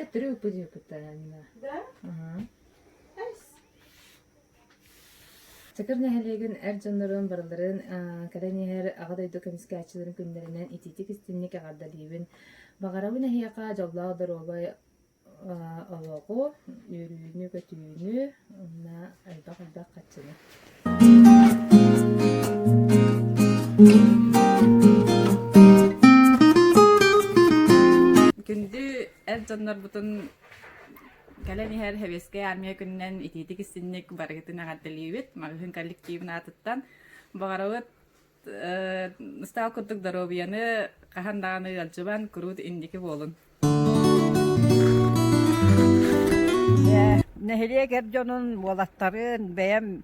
Төттөрү ыппыт ыыппыттара Нина. Да? Аһа. Эс. Чакыр нэһилиэгин эр дьоннорун барыларын кэлэн иһэр Аҕа дойду көмүскээччилэрин күннэринэн итиитик-истинник эҕэрдэлиибин. Баҕарабын эһиэхэ дьоллоох доруобай олоҕу, үөрүүнү-көтүүнү уонна элбэх-элбэх харчыны. Күндү эр дьоннорбутун Кэлэн иһэр Сэбиэскэй Армия күнүнэн итиитик-истинник барыгытын эҕэрдэлиибит маҕаһыын коллективын аатыттан. Баҕарабыт ыстаал курдук доруобуйаны хаһан даҕаны ыалдьыбан куруут инники буолун. Нэһилиэк эр дьонун, уолаттарын, бэйэм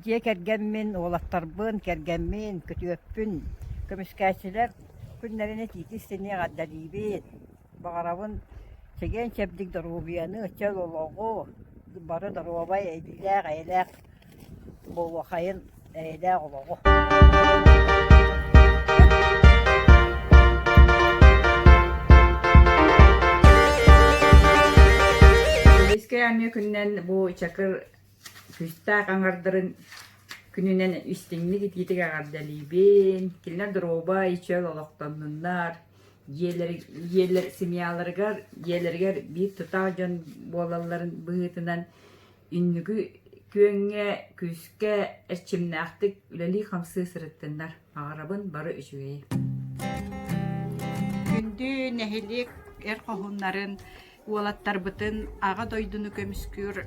дьиэ кэргэммин, уолаттарбын, кэргэммин, күтүөппүн көмүскээччилэр күннэрин итиитик-истинник эҕэрдэлиибит. Баҕарабын чэгиэн-чэбдик доруобуйаны, чөл олоҕу, бары доруобай, эйэлээх, эйэлээх буолуохайын, эйэлээх олоҕу. Сэбиэскэй армия күнүнэн бу Чакыр күүстээх аҥардарын күнүнэн истиҥник итиитик эҕэрдэлиибин. Кинилэр доруобай, чөл олохтоннуннар, дьиэлэр семьяларыгар дьиэлэригэр биир тутаах дьон буолалларын быһыытынан инники күөҥҥэ күүскэ эрчимнээхтик үлэлии-хамсыы сырыттыннар. Баҕарабын бары үчүгэйи. Күндү нэһилиэк эр хоһууннарын Уолаттарбытын Аҕа дойдуну көмүскүүр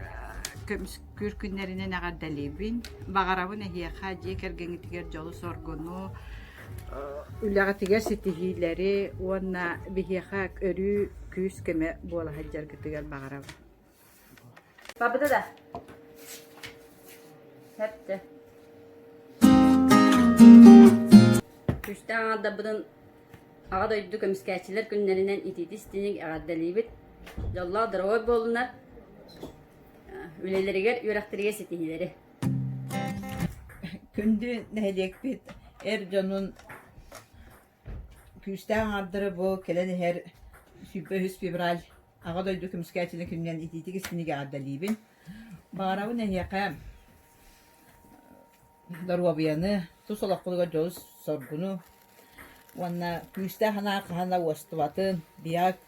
көмүскүүр күннэринэн эҕэрдэлиибин. Баҕарабын эһиэхэ дьиэ кэргэҥҥитигэр дьолу-соргуну, үлэҕитигэр ситиһиилэри уонна биһиэхэ өрүү күүс-көмө буола сылдьаргытыгар баҕарабын. Барбыта да? Сөптө. Күүстээх аҥардарбытын Аҕа дойду көмүскээччилэр күннэринэн итиитик-истиҥник эҕэрдэлиибит! Дьоллоох доруобай буоллуннар, үлэлэригэр, үөрэхтэригэр ситиһиилэри! Күндү нэһилиэкпит эр дьонун күүстээх аҥардары бу кэлэн иһэр 23 февраль Аҕа дойду көмүскээччилэрин күнүнэн итиитик-истиҥник эҕэрдэлиибин. Баҕарабын эһиэхэ доруобуйаны, тус олоххутугар дьолу-соргуну уонна күүстээх санаа хаһан да уостубатын, биһиэхэ.